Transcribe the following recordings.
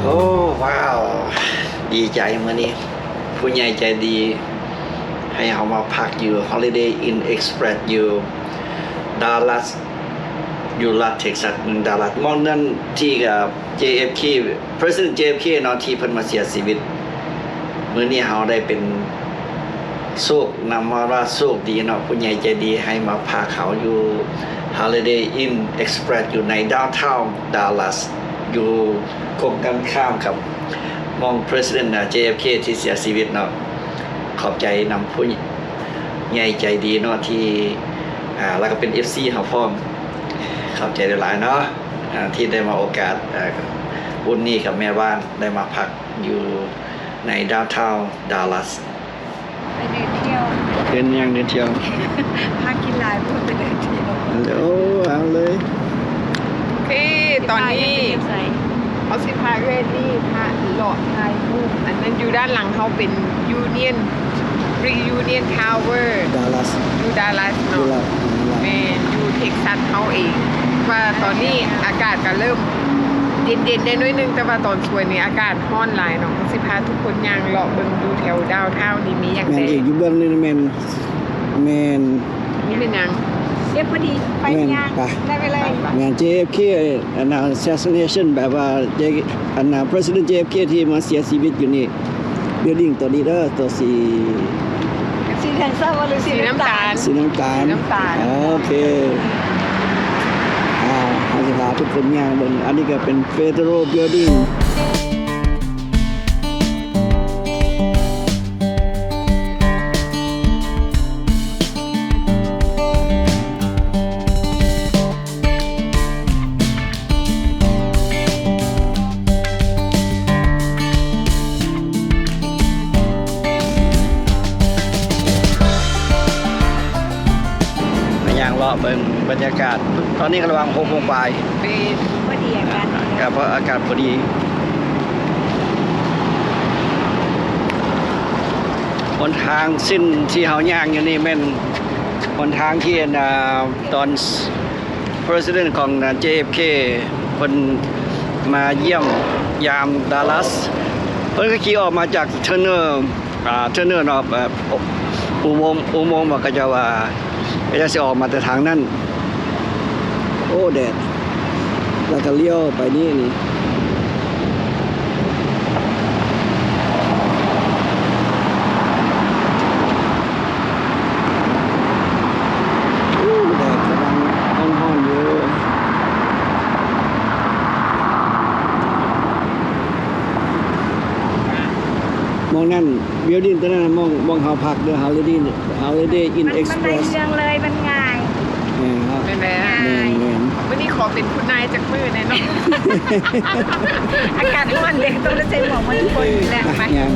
ໂອ້ ວ້າວ ດີໃຈມື້ນີ້ ຜູ້ໃຫຍ່ໃຈດີໃຫ້ເຮົາມາພັກຢູ່ Holiday Inn Express ຢູ່ Dallas ຢູ່ລັດ Texas ເມືອງ Dallas ໝ່ອງນັ້ນທີ່ ເອີ JFK President JFK ເນາະ ທີ່ເພິ່ນມາເສຍຊີວິດ. ມື້ນີ້ເຮົາໄດ້ເປັນໂຊກ ນຳມາວ່າໂຊກດີເນາະ ຜູ້ໃຫຍ່ໃຈດີໃຫ້ມາພັກເຮົາຢູ່ Holiday Inn Express ຢູ່ໃນ Downtown Dallas ຢູ່ກົງກັນຂ້າມກັບໝ່ອງ President ນະ JFK ທີ່ເສຍຊີວິດເນາະ. ຂອບໃຈນຳຜູ້ໃຫຍ່ໃຈດີເນາະ ທີ່ ອາ ແລ້ວກໍເປັນ ເອັຟຊີ ເຮົາພ້ອມ. ຂອບໃຈຫຼາຍໆເນາະ ອາ ທີ່ໄດ້ມາໂອກາດ ອາ ບຸນນີ້ກັບແມ່ບ້ານ ໄດ້ມາພັກຢູ່ໃນ Downtown Dallas. ໄປເດີນທ່ຽວ ເດີນຫຍັງ? ເດີນທ່ຽວ ພາກິນຫຼາຍ ເພິ່ນໄປເດີນທ່ຽວ. ໂອ້ ເອົາເລີຍ. ໂອເຄ ຕອນນີ້ເຮົາຊິພາເອື້ອຍນີ້ພາເລາະຖ່າຍຮູບ. ອັນນັ້ນຢູ່ດ້ານຫຼັງເຮົາເປັນ Union Reunion Tower Dallas ຢູ່ Dallas ເນາະ. ແມ່ນ ຢູ່ Texas ເຮົາເອງ. ວ່າຕອນນີ້ອາກາດກໍເລີ່ມເຢັນໆໄດ້ໜ້ອຍໜຶ່ງ ແຕ່ວ່າຕອນສວຍນີ້ອາກາດຮ້ອນຫຼາຍເນາະ. ເຮົາຊິພາທຸກຄົນຍ່າງເລາະເບິ່ງຢູ່ແຖວ Downtown ນີ້ມີຫຍັງແດ່. ແມ່ນອີກ ຢູ່ເບື້ອງນີ້ແມ່ນ ແມ່ນ ນີ້ແມ່ນຫຍັງ? ເກັບພໍດີ ໄປ ແມ່ນ ຍ່າງ ໄປ ໄດ້ໄປເລີຍ. ແມ່ນ JFK ອັນນ່າ Assassination ແບບວ່າ ເຈ ອັນນ່າ President JFK ທີ່ມາເສຍຊີວິດຢູ່ນີ້. Building ຕົວນີ້ເດີ ຕົວສີ ສີແດງຊໍ ຫຼື ສີ ສີນ້ຳຕານ ສີນ້ຳຕານ ສີນ້ຳຕານ. ໂອເຄ ອ່າ ເຮົາຊິພາທຸກຄົນຍ່າງເບິ່ງ. ອັນນີ້ກໍເປັນ Federal Building. ມາຍ່າງເລາະເບິ່ງບັນຍາກາດ ຕອນນີ້ກໍລະຫວ່າງຫົກໂມງປາຍ ເປັນພໍດີ ອາກາດ ກໍພໍ ອາກາດພໍດີ. ຫົນທາງເສັ້ນທີ່ເຮົາຍ່າງຢູ່ນີ້ແມ່ນຫົນທາງທີ່ ອັນ ອາ ຕອນ President ຂອງ JFK ເພິ່ນມາຢ້ຽມຢາມ Dallas ເພິ່ນກໍຂີ່ອອກມາຈາກ Turner ອາ Turner ເນາະ ແບບ ອຸ ອຸໂມງ ອຸໂມງ ມັນກໍຈະວ່າ ກໍຈະຊິອອກມາແຕ່ທາງນັ້ນ. ໂອ້ ແດດ ແລ້ວກໍລ້ຽວໄປນີ້ ນີ້. ໂອ້ ແດດກຳລັງຮ້ອນໆຢູ່. ໝ່ອງນັ້ນ building ຕົວນັ້ນ ໝ່ອງ ໝ່ອງເຮົາພັກເດີ Holiday Inn ມັນ Express ມັນໄດ້ເລື່ອງເລີຍ ມັນງ່າຍ. ແມ່ນເນາະ ແມ່ນແລ້ວ ແມ່ນໆ. ມື້ນີ້ຂໍເປັນຄຸນນາຍຈັກມື້ແດ່ເນາະ. ອາກາດຮ້ອນເດ້ ຕ້ອງໄດ້ໃສ່ໝວກມາທຸກຄົນແຫຼະ. ໄປ ໄປ ຍ່າງ.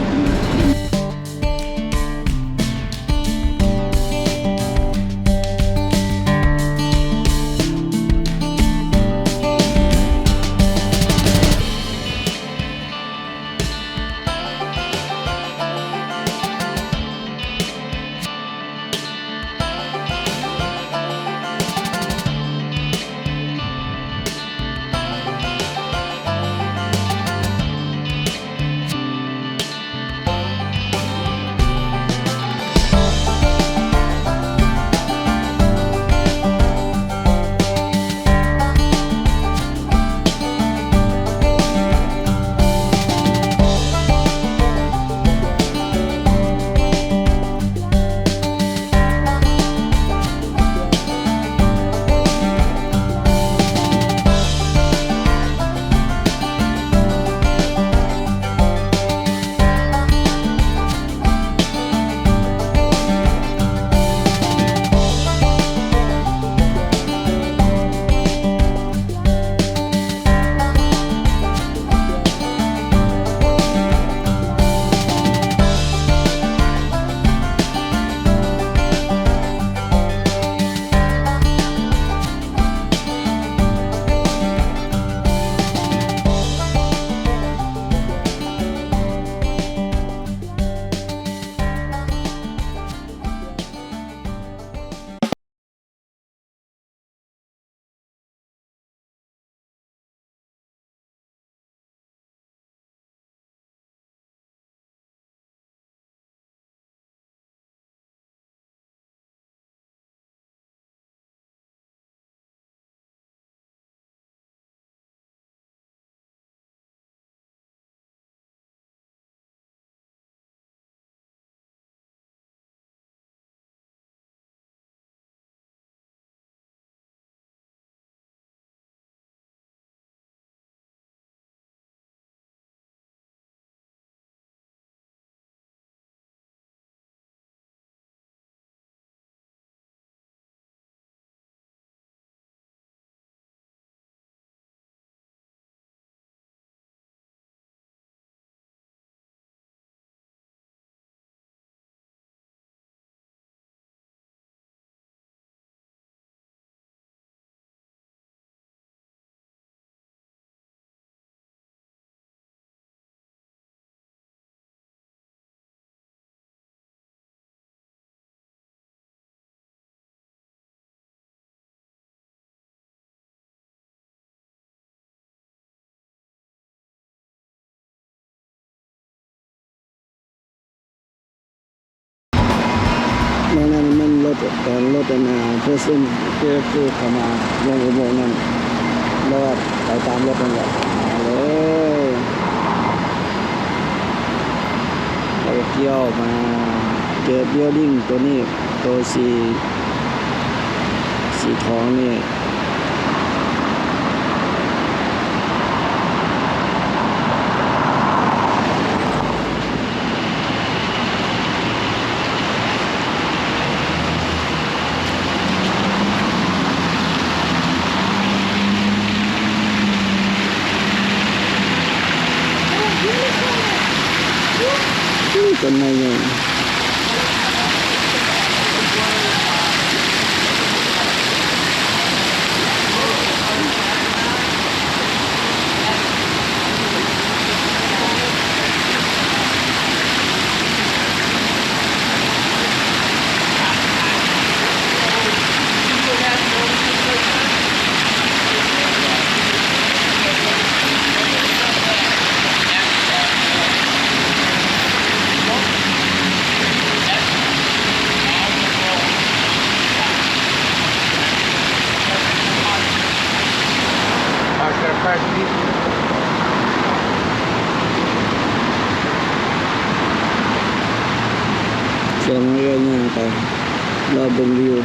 ຕອນລົດອັນນ່າ Fast and Furious ເຂົ້າມາລົງອຸໂມງນັ້ນ ແລ້ວກໍໄປຕາມລົດນັ້ນແຫຼະ ມາເລີຍ ແລ້ວກໍລ້ຽວມາເຈີ building ໂຕນີ້ ໂຕສີ ສີທອງນີ້. ຕົ້ນໄມ້ໃຫຍ່. Park your car, please. ເຄື່ອງເຮືອຍ່າງໄປ ລໍເບິ່ງວິວ.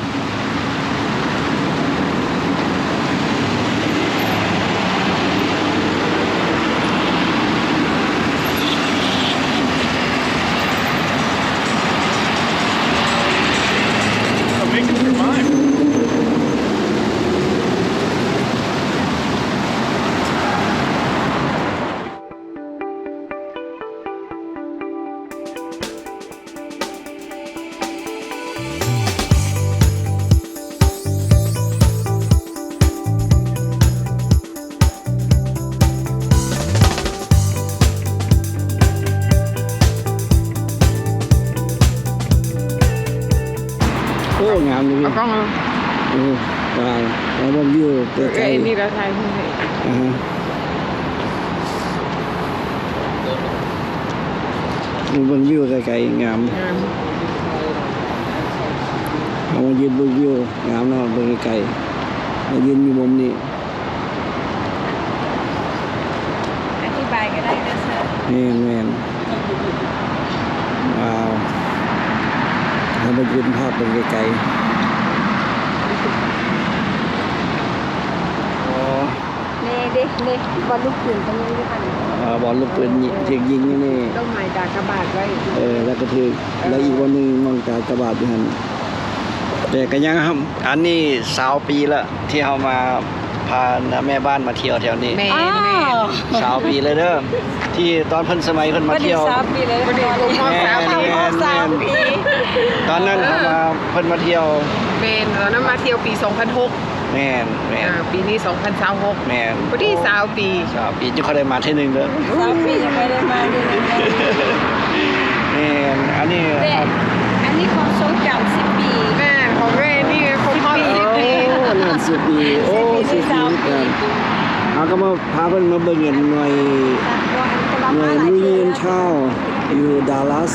Make it through mine. ໂອ້ ງາມເລີຍ ເອົາກ້ອງມາ ໂອ້ ວ້າວ ເອົາເບິ່ງວິວໃກ້ໆ ເອີ ນີ້ກໍຖ່າຍຮູບໃຫ້ ອ່າຮະ. ເບິ່ງວິວໄກໆ ງາມ ງາມ ເຮົາມາຢືນເບິ່ງວິວ ງາມເນາະ ເບິ່ງໄກໆ ມາຢືນຢູ່ມຸມນີ້ ອະທິບາຍກໍໄດ້ເດີເຊີ ແມ່ນໆ ວ້າວ ເຮົາມາຢືນພາບເບິ່ງໄກໆ ໂອ້ ນີ້ເດ້ ນີ້ບ່ອນລູກປືນກໍຍັງຢູ່ຫັ້ນ ອ່າ ບ່ອນລູກປືນຍິງ ຖືກຍິງຢູ່ນີ້ ຕ້ອງໝາຍກາກະບາດໄວ້ ເອີ ແລ້ວກໍຖືກ ແລ້ວອີກບ່ອນໜຶ່ງໝ່ອງກາກະບາດຢູ່ຫັ້ນ ແຕ່ກໍຍັງ ອັນນີ້ຊາວປີລະ ທີ່ເຮົາມາ ພາແມ່ບ້ານມາທ່ຽວແຖວນີ້ ແມ່ນ ອ້າວ ຊາວປີເລີຍເດີ ທີ່ຕອນເພິ່ນສະໄໝເພິ່ນມາທ່ຽວ ພໍດີຄົບຮອບຊາວປີເລີຍ ພໍດີຄົບຮອບຊາວປີ ຕອນນັ້ນເຮົາມາ ເພິ່ນມາທ່ຽວ ແມ່ນ ຕອນນັ້ນມາທ່ຽວປີສອງພັນຫົກ ແມ່ນ ແມ່ນ ອ່າ ປີນີ້ສອງພັນຊາວຫົກ ແມ່ນ ພໍດີຊາວປີ ຊາວປີ ຈຶ່ງຄ່ອຍໄດ້ມາເທື່ອໜຶ່ງເດີ ຊາວປີຍັງບໍ່ໄດ້ມາເທື່ອໜຶ່ງເດີ ແມ່ນ ອັນນີ້ ແລະ ອັນນີ້ຄວາມຊົງຈຳສິບປີ ແມ່ນ ຂອງເອື້ອຍນີ້ຄົບຮອບສິບປີ ໂອ້ ນັ້ນສິບປີ ໂອ້ ສິບປີ ສິບປີ ເຮົາກໍມາ ພາເພິ່ນມາເບິ່ງອັນໜ່ວຍ ໜ່ວຍ Reunion Town ຢູ່ Dallas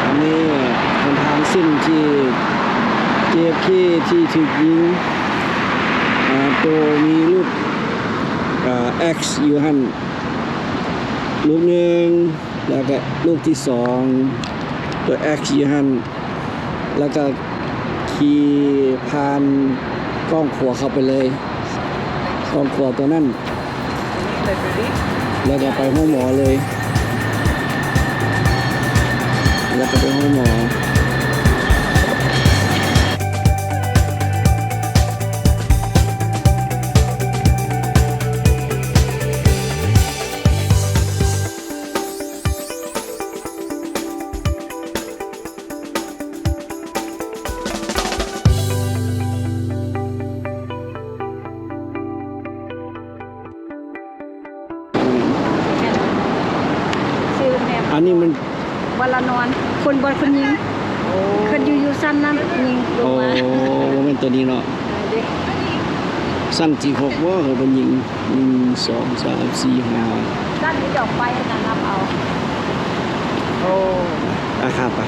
ອັນນີ້ເປັນທາງເສັ້ນທີ່ ເຈເອັຟເຄ ທີ່ຖືກຍິງ ອ່າ ໂຕມີຮູບ ອ່າ X ຢູ່ຫັ້ນ ລູກໜຶ່ງ ແລ້ວກະລູກທີສອງ ຕົວ X ຢູ່ຫັ້ນ ແລ້ວກະຂີ່ຜ່ານກ້ອງຂົວເຂົ້າໄປເລີຍ ກ້ອງຂົວຕົວນັ້ນ ແລ້ວກະໄປໂຮງໝໍເລີຍ ແລ້ວກະໄປໂຮງໝໍ. ຊື່ໂຮງແຮມ ອັນນີ້ມັນ ວັນລະນອນ ຄົນບໍ່ ຄົນຍິງ ໂອ້ ເພິ່ນຢູ່ ຢູ່ຊັ້ນນັ້ນ ຍິງລົງມາ ໂອ້ ບໍ່ແມ່ນຕົວນີ້ເນາະ ເອີ ເດ້ ຊັ້ນທີຫົກບໍ່ ເພິ່ນຍິງ ໜຶ່ງ ສອງ ສາມ ສີ່ ຫ້າ ຊັ້ນທີ່ດອກໄຟຫັ້ນນະ ນັບເອົາ ໂອ້ ອ່ະ ຂ້າມໄປ.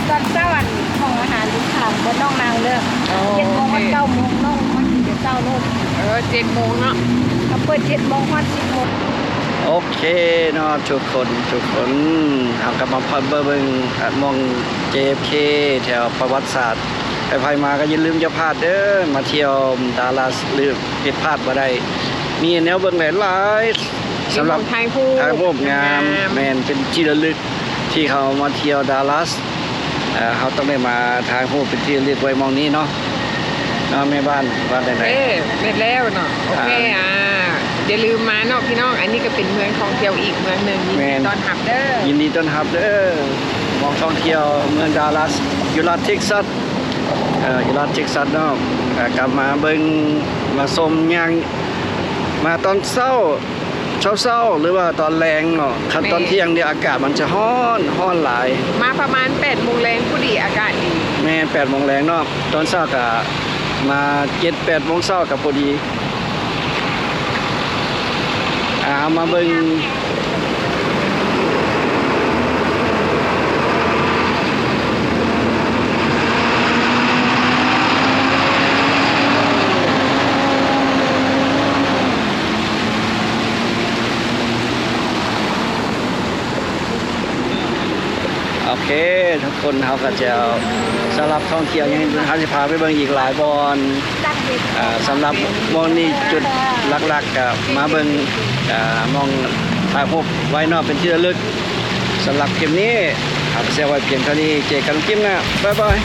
ຕອນເຊົ້າ ອັນ ຫ້ອງອາຫານຢູ່ຂ້າງບ່ອນນ້ອງນັ່ງເດີ ໂອເຄ ເຈັດໂມງຮອດເກົ້າໂມງ ນ້ອງມາກິນແຕ່ເຊົ້າໂລດ. ເອີ ເຈັດໂມງເນາະ ເຂົາເປີດເຈັດໂມງຮອດສິບໂມງ. ໂອເຄເນາະ ທຸກຄົນ ທຸກຄົນ ເຮົາກໍມາພາໄປເບິ່ງ ອາ ໝ່ອງ ເຈເອັຟເຄ ແຖວປະຫວັດສາດ. ໃຜໆມາກໍຢ່າລືມຢ່າພາດເດີ ມາທ່ຽວດາລັດ ຫຼື ຜິດພາດບໍ່ໄດ້ ມີແນວເບິ່ງຫຼາຍໆ ສຳລັບ ມີບ່ອນຖ່າຍຮູບ ຖ່າຍຮູບງາມ ງາມ ແມ່ນ ເປັນທີ່ລະລຶກທີ່ເຮົາມາທ່ຽວດາລັດ ເອີ ເຮົາຕ້ອງໄດ້ມາຖ່າຍຮູບເປັນທີ່ລະລຶກໄວ້ໝ່ອງນີ້ເນາະ ເນາະ ແມ່ບ້ານ ວ່າຈັ່ງໃດ? ເອີ ແມ່ນແລ້ວເນາະ ໂອເຄ ອ່າ ອ່າ ຢ່າລືມມາເນາະພີ່ນ້ອງ ອັນນີ້ກໍເປັນເມືອງທ່ອງທ່ຽວອີກເມືອງໜຶ່ງ ຍິນດີ ແມ່ນ ຕ້ອນຮັບເດີ ຍິນດີຕ້ອນຮັບເດີ ໝ່ອງທ່ອງທ່ຽວເມືອງດາລັດ ຢູ່ລັດເທັກຊັສ ເອີ ຢູ່ລັດເທັກຊັສເນາະ ກໍກັບມາເບິ່ງ ມາຊົມ ຍ່າງ ມາຕອນເຊົ້າ ເຊົ້າໆ ຫຼືວ່າຕອນແລງເນາະ ຄັນ ແມ່ນ ຕອນທ່ຽງນີ້ອາກາດມັນຈະຮ້ອນ ຮ້ອນຫຼາຍ ມາປະມານແປດໂມງແລງພໍດີ ອາກາດດີ ແມ່ນ ແປດໂມງແລງເນາະ ຕອນເຊົ້າກໍມາເຈັດແປດໂມງເຊົ້າກໍພໍດີ. ອ່າ ເຮົາມາເບິ່ງ ໂອເຄ ທຸກຄົນ ເຮົາກໍຈະ ສຳລັບທ່ອງທ່ຽວຍັງ ເຮົາຊິພາໄປເບິ່ງອີກຫຼາຍບ່ອນ ອ່າ ສຳລັບໝ່ອງນີ້ ຈຸດຫຼັກໆ ກໍມາເບິ່ງ ອ່າ ໝ່ອງຖ່າຍຮູບໄວ້ເນາະ ເປັນທີ່ລະລຶກ. ສຳລັບຄລິບນີ້ ເຮົາກໍຊິເອົາໄວ້ພຽງເທົ່ານີ້ ເຈີກັນຄລິບໜ້າ ບາຍບາຍ.